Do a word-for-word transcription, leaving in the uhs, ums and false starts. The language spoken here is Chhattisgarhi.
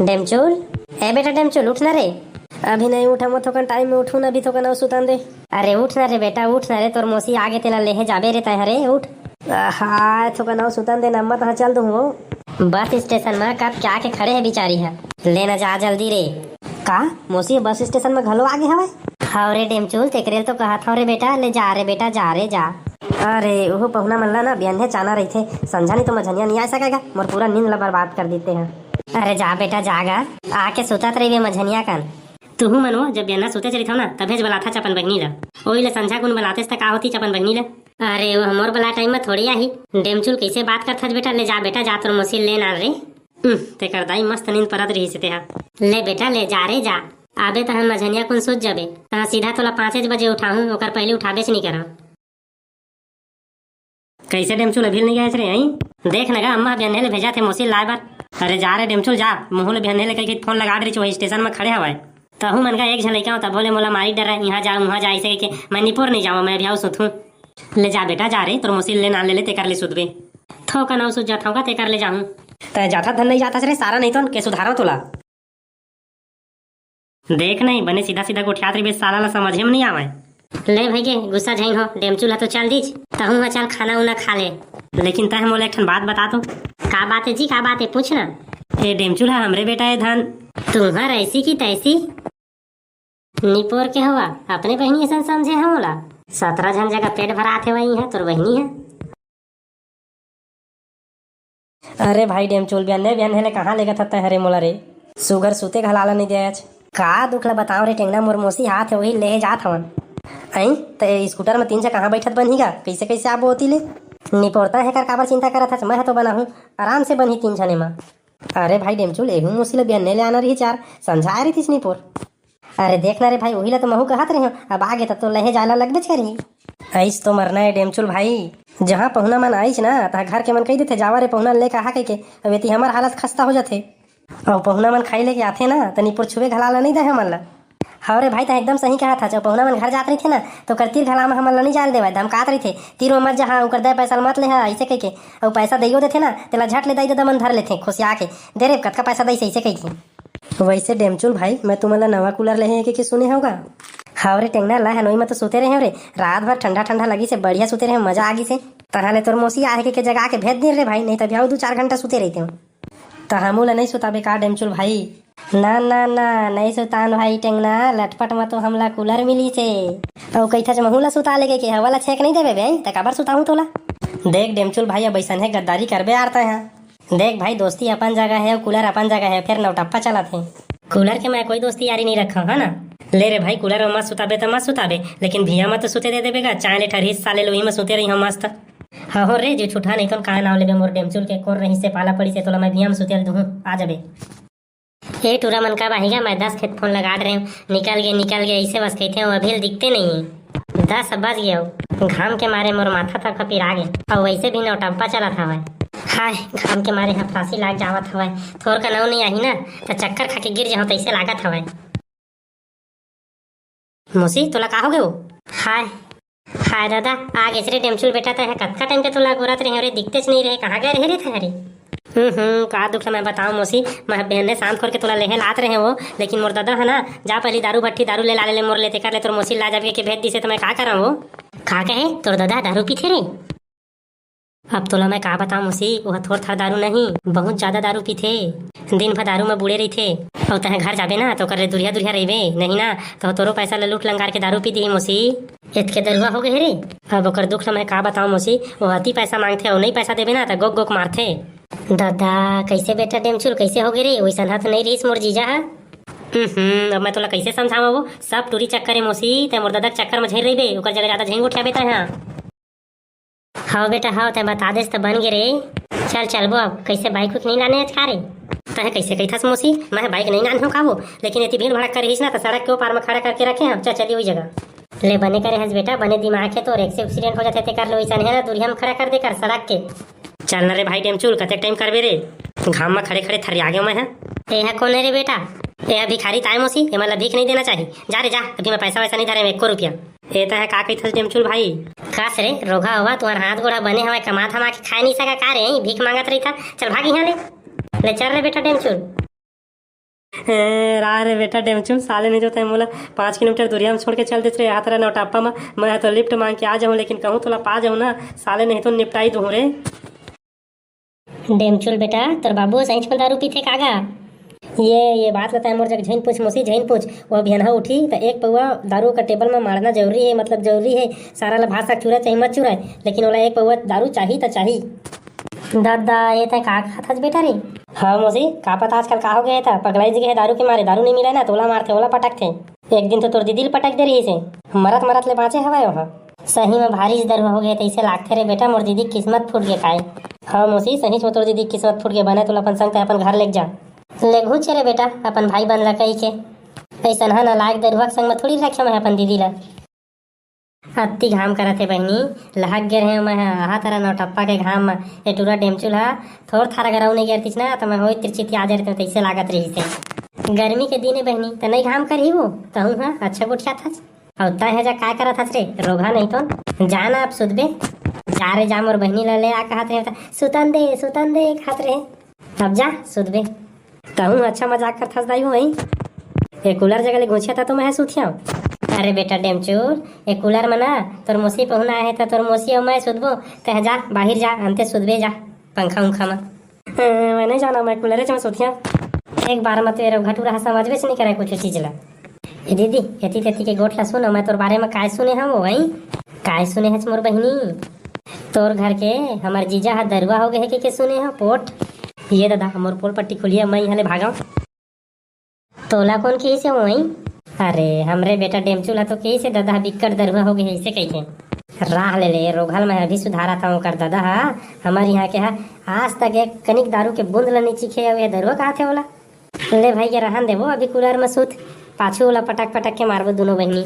डेमचुल, ए बेटा डेमचुल, उठ ना रे। अभी नहीं उठा, मैं थोकन टाइम में उठूं ना, अभी थोकन अउ सुतन दे। अरे उठ ना रे बेटा, उठ ना रे, तोर मौसी आगे, तेला लेहे जाबे रे तैं हरे, उठ। हाय, थोकन अउ सुतन दे ना, मैं तहाँ चल दूँ वो। बस स्टेशन में कब क्या के खड़े है बिचारी है, लेना जा जल्दी रे। का मौसी बस स्टेशन में घलो आगे हवय? हव रे डेमचुल, तेकरे ल तो कहत हव रे बेटा, ले जा रे बेटा, जा रे जा। अरे ओहो पहुना मन ला ना बियन्हे चाना रहिथे, संझा नहीं तो मझनिया नहीं आ सकेगा, मोर पूरा नींद ला बर्बाद कर देते हैं। अरे जा बेटा जा गा, आके सुतत रहिबे मझनिया कन। तुहू मन वो जब बियन्हा सुतेच रहिथव ना, तभेच बलाथच अपन बहिनी ला। ओही ले संझा कुन बलातेस त का होतीच अपन बहिनी ला। अरे वो मोर बला टाइम में थोड़ी आही। डेमचुल कैसे बात करथच बेटा, ले जा बेटा जा तोर मौसी लेन आन रे। उह, तेकर दाई मस्त नींद परत रहिस हे तेहा। ले बेटा ले जा रे जा, आबे तहन मझनिया कुन सुत जाबे, तहाँ सीधा तोला पाँचेच बजे उठाहूँ, ओकर पहले उठाबेच नहीं करव। कैसे डेमचुल अभी नहीं गए रे, आई? देख न गा, अम्मा बियन्हे ले भेजा थे मौसी लाए बर। अरे जा रे डेमचुल जा, मोहू ले बियन्हे ले कही फोन लगा दे रही, वही स्टेशन में खड़े हवाए। तहू मन का एक झन लइका हो, तभो ले मोला मारी डर है, यहाँ जा, वहाँ जा, ऐसे कह के मैं निपोर नहीं जाऊँ, मैं अभी आऊ सुतहूँ। ले जा बेटा जा रे, तोर मौसी ले नान ले ले, तेकर ले सुतबे। थोकन अउ सुत जाथव का, तेकर ले जाहूँ। तै जाथा धन नहीं जाथा रे, सारा नहीं तो के सुधारव तोला। देख नहीं, बने सीधा सीधा गोठियात रहिबे, साला ला समझे में नहीं आवय। ले भई गे, गुस्सा झइन हो, डेमचुल ह तो चल दीच, तहूँ ह चल खाना उना खा ले। लेकिन तह मोला एक ठन बात बता तो। का बात है जी, का बात है, पूछ ना। ए डेमचुल ह हमरे बेटा ए धन। तुम्हर ऐसी की तैसी। निपोर के हवा, अपने बहिनी असन समझे ह मोला। सतरा झन जगह पेट भरात हे वही है, तोर बहिनी है। अरे भाई डेमचुल, बियन्हे बियन्हे ले कहाँ लेगत हस तैं हरे मोला रे? सुगर सुते घला ला नहीं देच। का दुख ला बताओ रे टेंगना, मोर मौसी हाथ है वही लेहे जात हवन। अई, ते स्कूटर में तीन झन कहाँ बैठत बनही गा? कैसे कैसे आबो ओती ले? निपोरता है कर काबर चिंता करत हस, मैं ह तो बनाहूँ, आराम से बनही तीन झने मा। अरे भाई डेमचुल, एहू मौसी ला बियन्हे ले आना रही चार, संझा आए रहितिस निपोर। अरे देख ना रे भाई, उही ला तो महू कहत रहे हो, अब आगे तब तो लहे जाए ला लगबेच करही। ऐस तो मरना है डेमचुल भाई, जहाँ पहुना मन आइच ना, तहाँ घर के मन कही देथे, "जावा रे पहुना ले कहा," कहिके। अब एती हमर हालत खस्ता हो जाथे। अउ पहुना मन खाई लेके आथे ना, त निपुर छुए घला ला नहीं दे हमन ला। हव रे भाई, तैं एकदम सही कहत हस। अउ पहुना मन घर जात रहिथे ना, त ओकर तीर घला म हमन ला नहीं जाए देवय, धमकात रहिथे, "तीर म मत जहा, ओकर दे पैसा ल मत लेहा," ऐसे कहिके। अउ पैसा दइयो देथे ना, तेला झट ले दाई ददा मन धर लेथे, खोसिया के, "दे रे, कतका पैसा दइस," ऐसे कहिथे। वैसे डेमचुल भाई, मैं तुमन ला नवा कूलर लेहे के, के सुने हव गा? हव रे टेंगना, ला हनोई म तो सुते रहे हव रे, रात भर ठंडा ठंडा लगिस हे, बढ़िया सुते रहे, मजा आ गिस हे। तहाँ ले तोर मौसी आहे के, के जगा के भेज दिन रे भाई, नहीं त अभी अउ दू चार घंटा सुते रहितेंव। त हमू ला नहीं सुताबे का डेमचुल भाई? ना ना ना, नहीं सुतान भाई टेंगना, लटपट म तो हमला कूलर मिलिस हे। अउ कहिथच महू ला सुता लेके के हवा ला छेक नहीं देबे बे, त काबर सुताहूँ तोला? देख डेमचुल भाई, अब अइसनहे गद्दारी करबे यार तैं हा। देख भाई, दोस्ती अपन जगह है, कूलर अपन जगह है, फिर नौटप्पा चलत हे। कूलर के मैं कोई दोस्ती यारी नहीं रखा, है ना? ले रे भाई, कूलर में मत सुताबे त मत सुताबे, लेकिन भिया मत तो सुते दे देबे गा, चाय ले ठरही साले लोही में सुते रही हम मस्त। हाँ हो रे, जो छुटहा नहीं तो का नाव लेबे मोर डेमचुल के, कोर रही से पाला पड़ी से तोला मैं भिया में सुते दुहूँ, आ जाबे। ए टूरा मन का बाहिगा, मैं दस खेत फोन लगा रहे हूँ, निकल गए, निकल गए, ऐसे बस कहते हैं, वो अभी दिखते नहीं है। दस बज गए हो, घाम के मारे मोर माथा तक पिरा गए, और वैसे भी नौटप्पा चलत हवय। हाय, घाम के मारे हफलासी लाग जावत हवय, थोर का नौ नहीं आही ना, त चक्कर खा के गिर जाहूँ, तैसे लागत हवय। मौसी, तोला का हो गयो? हाय, हाय दादा, आ गेस रे डेमचुल बेटा, तैं ह कतका टाइम के तोला गोरत रहे रे, दिखतेच नहीं रहे, कहाँ गए रहे रे तैं हरे? हम्म, हम्म, का दुख ल मैं बताऊं मौसी, मैं बिहन्ने सांझ खोर के तोला लेहे लात रहे हो, लेकिन मोर दादा है ना, जा पहली दारू भट्टी दारू ले ला ले, ले मोर ले, तेकर ले तोर मौसी ला जाबे के भेज दिसे, तो मैं का करंव हो? का कहे? तोर दादा दारू पीथे रे? अब तोला मैं का बताऊं मौसी, वो थोर थार दारू नहीं, बहुत ज्यादा दारू पीथे। दिन भर दारू में बूड़े रहिथे। अउ तैं घर जाबे ना, तो ओकर ले दुरिहा दुरिहा रहिबे, नहीं ना, तो तोरो पैसा ले लूट लंगार के दारू पी दिही मौसी। एतके दरुआ हो गए रे। अब ओकर दुख ल मैं का बताऊं मौसी, वो अति पैसा मांगथे, अउ नहीं पैसा देबे ना, तो गोक गोक मारथे। दादा, कैसे बेटा डेमचुल, कैसे हो गए रे? वैसन हाथ नहीं रहीस मोर जीजा हा। हम्म, अब मैं तोला कैसे समझाऊं वो? सब टूरी चक्कर है मौसी, तैं मोर दादा के चक्कर में झेर रहिबे, ओकर जगह ज्यादा झेंग उठियाबे तैं हा। हव बेटा हव, तैं बता देस त बन गे रे। चल चलबो अब, कैसे बाइक उइक नहीं लाने आज का रे? तैं कैसे कहिथस मौसी, मैं बाइक नहीं लाने हो का वो, लेकिन एती भीड़ भड़क कर रहीस ना, त सड़क के ओ पार में खड़ा करके रखे हव, चल चली वही जगह। ले बने करे हस बेटा, बने दिमाग है तोर, एक से एक्सीडेंट हो जाथे ते कर लो, ऐसा नहीं है ना, दूरिया में खड़ा कर दे कर सड़क के। चल ना रे भाई डेमचुल, कतेक टाइम करबे रे, घाम में खड़े खड़े थर्रा गे मैं है। ए है कौन है रे बेटा? ए है भिखारी ताय मौसी, एमन ला भीख नहीं देना चाहिए। जा रे जा, अभी मैं पैसा वैसा नहीं धरे मैं एको रुपया। ए तैं का कहिथस डेमचुल भाई? कास रे रोगहा होवा, तुंहर हाथ गोड़ ह बने हवय, कमा धमा के खाए नइ सका का रे? भीख मांगत रहिथा। चल भाग इहां ले। ले चल रे बेटा डेमचुल। ए, रा रे बेटा डेमचुल, साले नहीं तो तैं मोला पाँच किलोमीटर दूरिया में छोड़ के चल देस रे। आ तरा नौटापा में मैं ह तो लिफ्ट मांग के आ जाहूं, लेकिन कहूं तोला पा जाहूं ना साले, नहीं तो निपटाई दूहूं रे। डेमचुल बेटा, तोर बाबू सहीच में दारू पीथे का गा? ये ये बात ल तैं मोर जग झइन पूछ मोसी, झइन पूछ। वो बिहनहा उठी त एक पौवा दारू का टेबल में मारना जरूरी है, मतलब जरूरी है। सारा ल भात साग चुराए चाहे मत चुराए, लेकिन ओला एक पौवा दारू चाही त चाही। ददा, ये तैं का कहत हस बेटा रे? हाँ मोसी, का पता आजकल का हो गया था, पगलाइच गए है दारू के मारे, दारू नहीं मिला ना तोला मारथे, ओला पटकथे। एक दिन तो तोर दीदी ल पटक दे रहिस हे, मरत मरत ले बांचे हवय ओहा। सही में भारी दरुहा हो गए, तैसे लागथे रे बेटा, मोर दीदी के किस्मत फूट गए काय। हाँ मोसी, सहीच में तोर दीदी के किस्मत फूट गए, बने तोला अपन संग तैं अपन घर लेग जा। लेगहूं चे रे बेटा, अपन भाई बन ला कही के। ऐसन हा ना लायक दरुहा के संग में थोड़ी रखे मैं अपन दीदी ला। अत्ती घाम करत हे बहिनी, लहक गे रहे मैं ह, आहा तरा नौटप्पा के घाम म। ए टूरा डेमचुल ह थोर थार अगर अउ नहीं गिरतिस ना, त मैं होई तिरछित आ जाए रहते, तैसे लागत रहिस हे। गर्मी के दिन हे बहिनी, त नहीं घाम करही वो, तहूं ह अच्छा गोठियात हस। अउ तैं ह जा काय करत हस रे, रोगहा नहीं तो। जा ना अब सुतबे। जा रे जा, मोर बहिनी ला ले आ कहत रहे, त सुतन दे, सुतन दे कहत रहे। अब जा, सुतबे। तहूं अच्छा मजाक करथस दाई हो, हई? ए कूलर जगह ले घुंचिया त तो मैं सुतिया। अरे बेटा डेमचुल, ए कूलर में ना तोर मोसी पहुना आहे, त तोर मोसी अउ मैं सुतबो। तैं जा, बाहिर जा, अंते सुतबे जा, पंखा उंखा में। ए, मैं नहीं जाना, मैं कूलरे च में सुतिया। एक बार में तो ए रोगहा टूरा ह समझबे से नहीं करे कुछ चीज ला। ए दीदी, एती तेती के गोठ ला सुन, मैं तोर बारे में काय सुने हंव, हई? काय सुने हच मोर बहिनी? तोर घर के हमर जीजा ह दरुआ हो गए हे के, के सुने हंव पोट। ये दादा, मोर पोल पट्टी खुलिया, मैं इहां ले भागंव। तोला कोन किहिस हे ओई? अरे, हमरे बेटा डेमचुल ह तो किहिस हे, ददा बिक्कट दरुआ हो गए हे, अइसे कहिथे। राह ले ले, रोगहा ल मैं अभी सुधारत हंव, ओकर ददा ह, हमर इहां के ह, आज तक एक कनिक दारू के बूंद ल नइ चीखे, अउ ये दरुआ कहत हे ओला। ले भाई के रहन देबो, अभी कूलर म सुत, पाछू ओला पटक पटक के मारबो दूनों बहिनी।